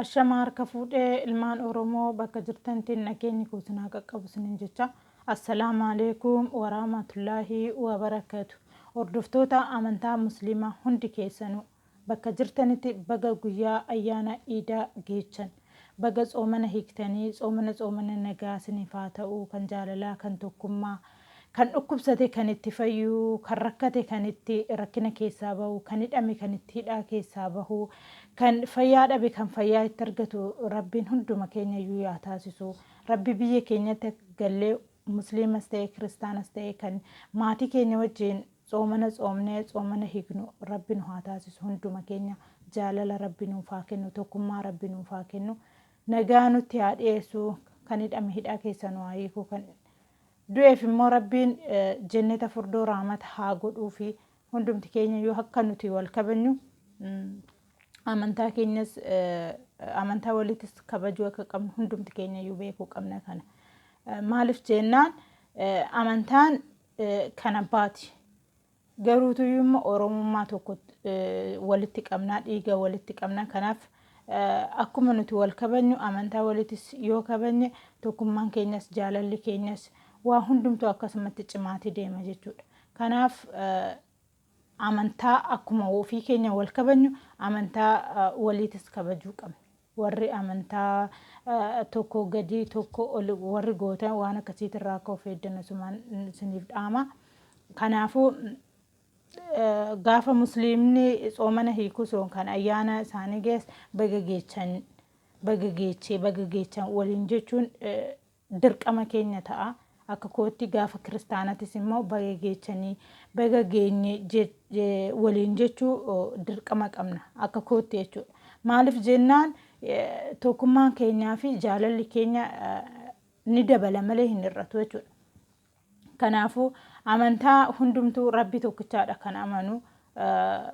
Ashama harka fuudhee ilmaan Oromoo bakka jirtanitti nageenyi koo isin haa qaqqabu isiniin jecha. Assalaamu alaikum warahmatullaahi wabarakaatu. Hordoftoota amantaa Musliimaa hundi keessanuu bakka jirtanitti baga guyyaa ayyaana Iidaa geechan. Baga tsoomana hiiktanii, tsoomana tsoomana nagaa isiniif haa ta'u, kan jaalalaa, kan tokkummaa, kan dhukkubsate kan itti fayyu, kan rakkate kan itti rakkina keessaa bahu, kan hidhame kan itti hidhaa keessaa bahu, kan fayyaa dhabe kan fayyaa itti argatu Rabbiin hunduma keenya iyyuu yaa taasisu. Rabbi biyya keenyatti gallee Musliimas ta'e Kiristaanas ta'e kan maatii keenya wajjin tsoomana tsoomnee tsoomana hiiknu Rabbi nu haa taasisu. Hunduma keenya jaalala Rabbi nuuf haa kennu, tokkummaa Rabbi nuuf haa kennu, nagaa nutti haa dhiyeessu, kan hidhame hidhaa keessa nu haa hiiku, kan du'eef immoo Rabbiin jenneta furdoo raamata haa godhuufi. Hundumti keenya yoo akka nuti wal kabajnu amantaa keenyas amantaa walittis kabajuu akka qabnu hundumti keenya iyyuu beekuu qabna kana. Maaliif jennaan, amantaan kan abbaati. Garuutuyyuu immoo Oromummaa tokko walitti qabnaa, dhiiga walitti qabna. Kanaaf akkuma nuti wal kabajnu amantaa walittis yoo kabajne tokkummaan keenyas jaalalli keenyas waa hundumtuu akkasumatti cimaati deema jechuudha. Kanaaf amantaa akkuma ofii keenya wal kabajnu amantaa waliitis kabajuu qabna. Warri amantaa tokko gadi tokko ol warri gootan waan akkasiitirraa akka of eeggan asumaan isiniif dhaama. Kanaafuu gaafa Musliimni tsoomana hiiku sun kan ayyaana isaanii geesse baga geechan, baga geechee, baga geechan waliin jechuun dirqama keenya ta'a. Akka kootti gaafa kiristaanatis immoo baga geechanii, baga geenye waliin jechuu dirqama qabna akka kootti jechuudha. Maaliif jennaan, tokkummaan keenyaa fi jaalalli keenya ni dabala malee hin hir'atu jechuudha. Kanaafuu amantaa hundumtuu Rabbi tokkichaadha kan amanu.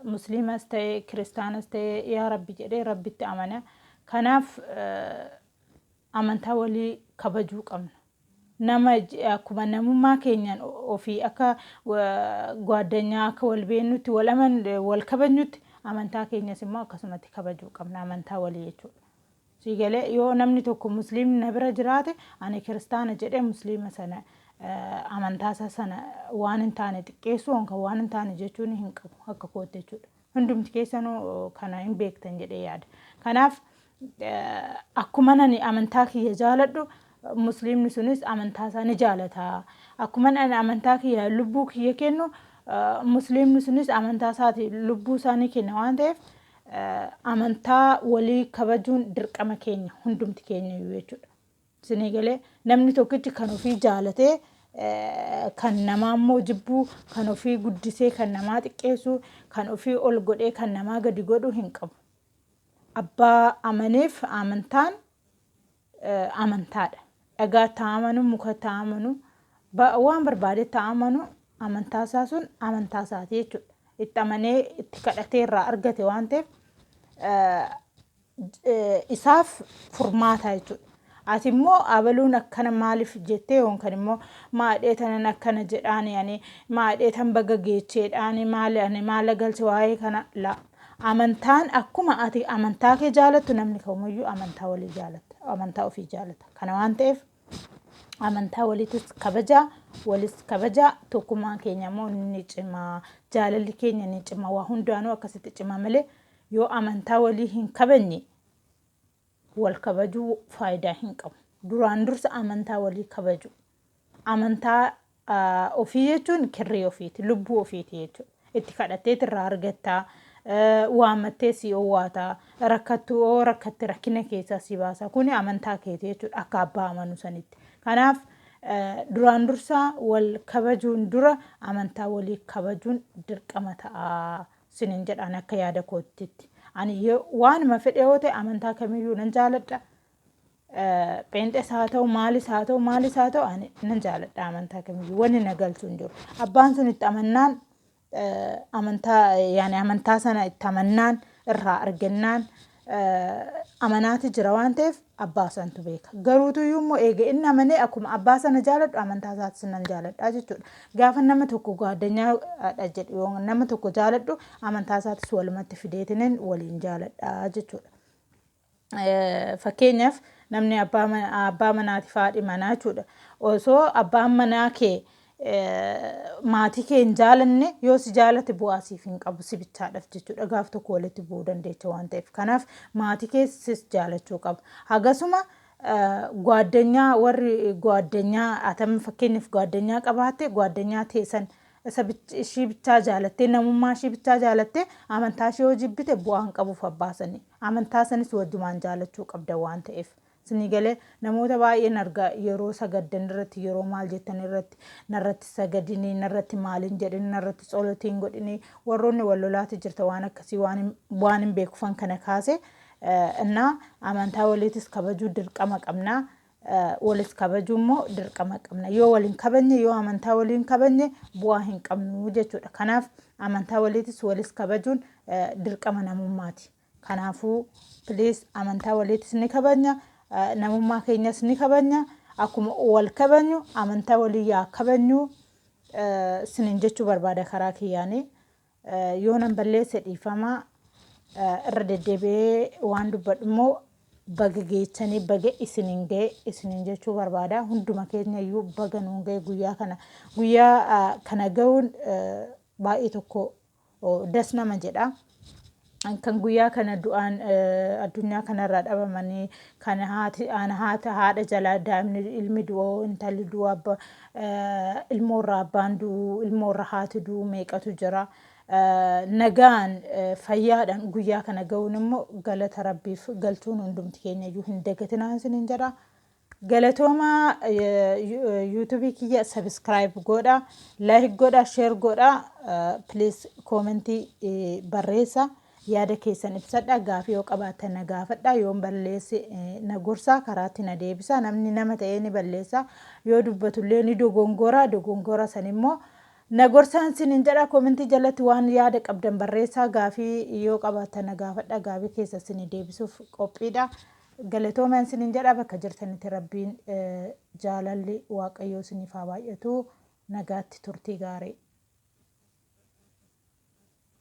Musliimas ta'e Kiristaanas ta'e yaa Rabbi jedhee Rabbitti amana. Kanaaf amantaa walii kabajuu qabna. Nama akkuma namummaa keenyaan ofii akka gwaaddanyaa akka wal beennutti wal aman wal kabajnutti amantaa keenyas immoo akkasumatti kabajuu qabna, amantaa walii jechuudha. Sii galee, yoo namni tokko Musliimni na bira jiraate ani Kiristaana jedhee Musliima sana amantaa isaa sana waan hin taane xiqqeessuu yookaan waan hin taane jechuun hin qabu akka kootti jechuudha. Hundumti keessanuu kana hin beektan jedhee yaada. Kanaaf akkuma ani amantaa kiyya jaaladhu Musliimni sunis amantaa isaa ni jaalata. Akkuma ani amantaa kiyya lubbuu kiyya kennu Musliimni sunis amantaa isaati lubbuu isaa ni kenna waan ta'eef amantaa walii kabajuun dirqama keenya hundumti keenya iyyuu jechuudha. Isinii galee, namni tokkichi kan ofii jaalatee kan namaa immoo jibbuu, kan ofii guddisee kan namaa xiqqeessuu, kan ofii ol godhee kan namaa gadi godhuu hin qabu. Abbaa amaneef amantaan amantaadha. Dhagaatti haa amanu, mukatti haa amanu, waan barbaadetti haa amanu, amantaa isaa sun amantaa isaati jechuudha. Itti amanee itti kadhatee irraa argate waan ta'eef isaaf furmaata jechuudha. Ati immoo abaluun akkana maaliif jettee yookaan immoo maadhee tanan akkana jedhaani, ani maadhee tan baga geecheedhaani, maali ani maala galche waa'ee kana la. Amantaan akkuma ati amantaa kee jaalattu namni kamiyyuu amantaa walii jaalata, amantaa ofii jaalata. Kana waan ta'eef amantaa waliitis kabajaa, walis kabajaa, tokkummaan keenya immoo ni cimaa, jaalalli keenya ni cima, waa hundaanuu akkasitti cima malee yoo amantaa walii hin kabajne wal kabajuu faayidaa hin qabu. Duraan dursa amantaa walii kabaju. Amantaa ofii jechuun kirrii ofiiti, lubbuu ofiiti jechuudha. Itti kadhatteet irraa argattaa, waammattee si owwaataa, rakkattuu oo rakkatte rakkina keessaa si baasa. Kuni amantaa keeti jechuudha akka abbaa amanu sanitti. Kanaaf duraan dursaa wal kabajuun dura amantaa walii kabajuun dirqama ta'a sinin jedhaan akka yaada koottitti. Ani waanuma fedhe yoo ta'e amantaa kamiyyuu nan jaaladha. Pheenxes haa ta'u, maalis haa ta'u, maalis haa ta'u, ani nan jaaladha amantaa kamiyyuu, wanni na galchu hin jiru. Abbaan sun itti amannaan amantaa yaani amantaa sana itti amannaan irraa argannaan amanaati jira waan ta'eef abbaa santu beeka. Garuutuyyuu immoo eega inni amanee akkuma abbaa sana jaaladhu amantaa isaatis nan jaaladha jechuudha. Gaafa nama tokko gaaddanyaadha jedhu yoo nama tokko jaaladhu amantaa isaatis walumatti fideetinin waliin jaaladha jechuudha. Fakkeenyaaf, namni abbaa manaatiif haadhi manaa jechuudha. Osoo abbaan manaa kee maatii kee hin jaalanne, yoo si jaalate bu'aa siif hin qabu, si bichaadhaaf jechuudha. Gaaf tokko walitti bu'uu dandeecha waan ta'eef. Kanaaf maatii kee sis jaalachuu qaba. Hagasuma gwaaddanyaa, warri gwaaddanyaa atam, fakkeenyaaf gwaaddanyaa qabaatte, gwaaddanyaa teessan isa ishii bichaa jaalattee, namummaa ishii bichaa jaalattee, amantaa ishee yoo jibbite bu'aa hin qabuuf abbaa sanii. Amantaa sanis wajjumaan jaalachuu qabda waan ta'eef. Isinii galee? Namoota baay'een argaa, yeroo sagaddan irratti, yeroo maal jettan irratti, narratti sagadinii, narratti maaliin jedhini, narratti tsolotiin godhini, warroonni wal lolaati jirta. Waan akkasii waan hin beekufan kana kaase. Innaa amantaa waliitis kabajuu dirqama qabna. Walis kabajuu immoo dirqama qabna. Yoo waliin kabajne, yoo amantaa waliin kabajne, bu'aa hin qabnu jechuudha. Kanaaf amantaa waliitis walis kabajuun dirqama namummaati. Kanaafuu please, amantaa waliitis ni kabajna, namummaa keenyas ni kabajna. Akkuma wal kabajnu amantaa walii yaa kabajnu sinin jechuu barbaada karaa kiyyaanii. Yoo nan balleesse dhiifama. Irra deddeebi'ee waan dubbadhu immoo, baga geechanii, baga isinin ga'e isinin jechuu barbaada. Hunduma keenya iyyuu baga nuun ga'e guyyaa kana. Guyyaa kana ga'uun baay'ee tokko das nama jedha. Kan guyyaa kana du'aan addunyaa kanarraa dhabamanii, kan haati haadha haadha jalaa daa'imni, ilmi du'u, intalli du'u, abba ilmoorraa abbaan du'u, ilmoorra haati du'u meeqatu jira. Nagaan fayyaadhaan guyyaa kana ga'uun immoo galata Rabbiif galchuun hundumti keenya iyyuu hin dagatinaa isiniin jedha. Galatoomaa. YouTubeii kiyya subscribe godha, like godha, share godha, please commentii barreessa, yaada keessan ibsadha. Gaafii yoo qabaattan na gaafadha, yoon balleesse na gorsa, karaatti na deebisa. Namni nama ta'ee ni balleessa, yoo dubbatullee ni dogongora. Dogongora san immoo na gorsaan sinin jedha. Commentii jalatti waan yaada qabdan barreessaa, gaafii yoo qabaattan na gaafadha, gaafii keessa sini deebisuuf qophiidha. Galatoomaan sinin jedha. Bakka jirtanitti Rabbiin jaalalli Waaqayyoo isiniif haa baay'atu. Nagaatti, turtii gaarii.